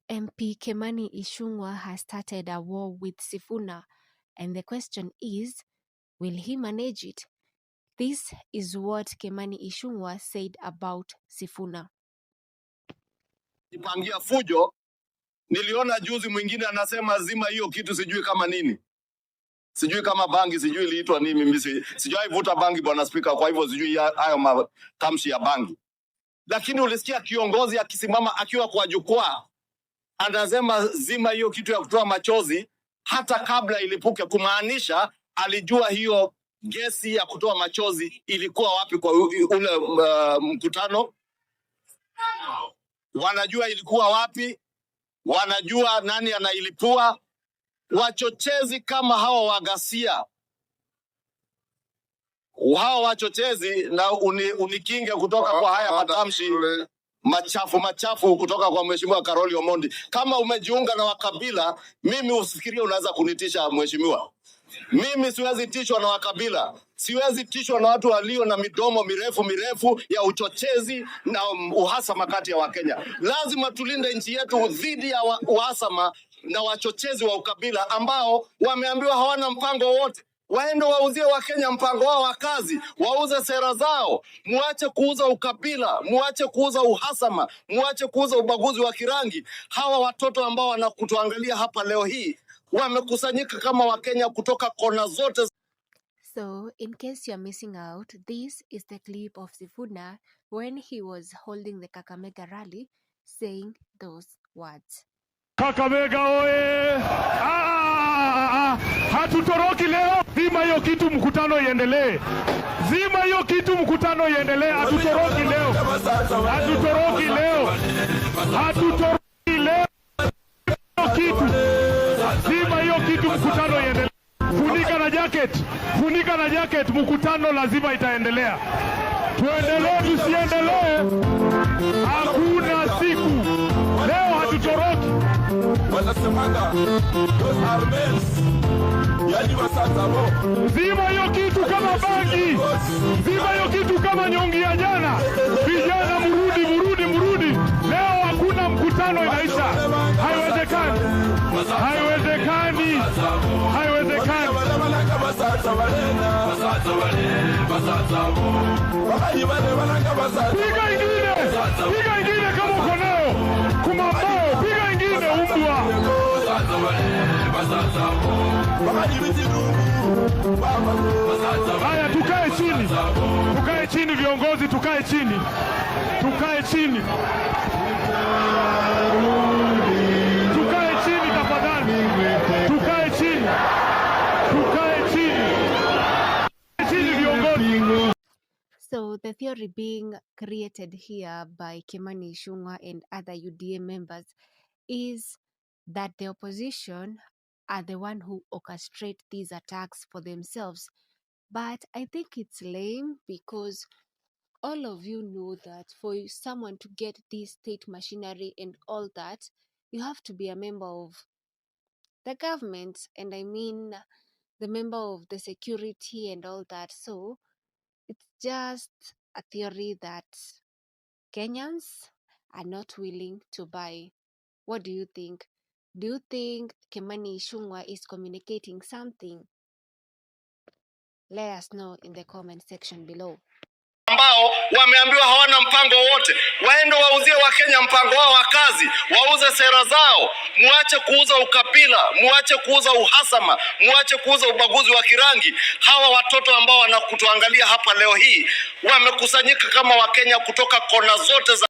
MP Kimani Ichung'wah has started a war with Sifuna, and the question is, will he manage it? This is what Kimani Ichung'wah said about Sifuna. Jipangia fujo. Niliona juzi mwingine anasema zima hiyo kitu, sijui kama nini, sijui kama bangi, sijui iliitwa nini. Mimi sijawahi vuta bangi, bwana Spika, kwa hivyo sijui hayo matamshi ya bangi. Lakini ulisikia kiongozi akisimama akiwa kwa jukwaa anasema zima hiyo kitu ya kutoa machozi hata kabla ilipuke, kumaanisha alijua hiyo gesi ya kutoa machozi ilikuwa wapi kwa ule mkutano. Wanajua ilikuwa wapi, wanajua nani anailipua. Wachochezi kama hawa wa ghasia, hawa wachochezi, na unikinge kutoka kwa haya matamshi machafu machafu kutoka kwa mheshimiwa Karoli Omondi. Kama umejiunga na wakabila, mimi usifikirie unaweza kunitisha mheshimiwa. Mimi siwezi tishwa na wakabila, siwezi tishwa na watu walio na midomo mirefu mirefu ya uchochezi na uhasama kati ya Wakenya. Lazima tulinde nchi yetu dhidi ya uhasama na wachochezi wa ukabila ambao wameambiwa hawana mpango wowote. Waende wauzie Wakenya mpango wao wa kazi, wauze sera zao. Muache kuuza ukabila, muache kuuza uhasama, muache kuuza ubaguzi wa kirangi. Hawa watoto ambao wanakutuangalia hapa leo hii wamekusanyika kama Wakenya kutoka kona zote. So, in case you're missing out, this is the clip of Sifuna when he was holding the Kakamega rally saying those words. Kakamega oye! Ah, ah, ah, hatutoroki leo. Zima hiyo kitu, mkutano iendelee. Zima hiyo kitu, mkutano iendelee. Hatutoroki leo, hatutoroki leo, hatutoroki leo kitu. Zima hiyo kitu, mkutano iendelee. Funika na jacket, funika na jacket, mkutano lazima itaendelea. Tuendelee tusiendelee, hakuna siku. Leo hatutoroki. Wanasemaga those are men, yani wasatabo. Zima hiyo kitu kama bangi, zima hiyo kitu kama nyongi ya jana. Vijana mrudi, mrudi, mrudi. Leo hakuna mkutano inaisha, haiwezekani, haiwezekani, haiwezekani. Piga ingine, piga ingine kama uko nayo kumambao, piga ingine umbwa. Haya, tukae chini, tukae chini viongozi, tukae chini, tukae chini, tukae chini tafadhali, tukae chini, tukae chini, chini viongozi. So the theory being created here by Kimani Ichung'wah and other UDA members is that the opposition are the one who orchestrate these attacks for themselves. But I think it's lame because all of you know that for someone to get this state machinery and all that, you have to be a member of the government, and I mean the member of the security and all that. So it's just a theory that Kenyans are not willing to buy. What do you think? Do you think Kimani Ichung'wah is communicating something? Let us know in the comment section below. Ambao wameambiwa hawana mpango wowote, waende wauzie Wakenya mpango wao wa kazi, wauze sera zao. Muache kuuza ukabila, muache kuuza uhasama, muache kuuza ubaguzi wa kirangi. Hawa watoto ambao wanakutuangalia hapa leo hii wamekusanyika kama Wakenya kutoka kona zote za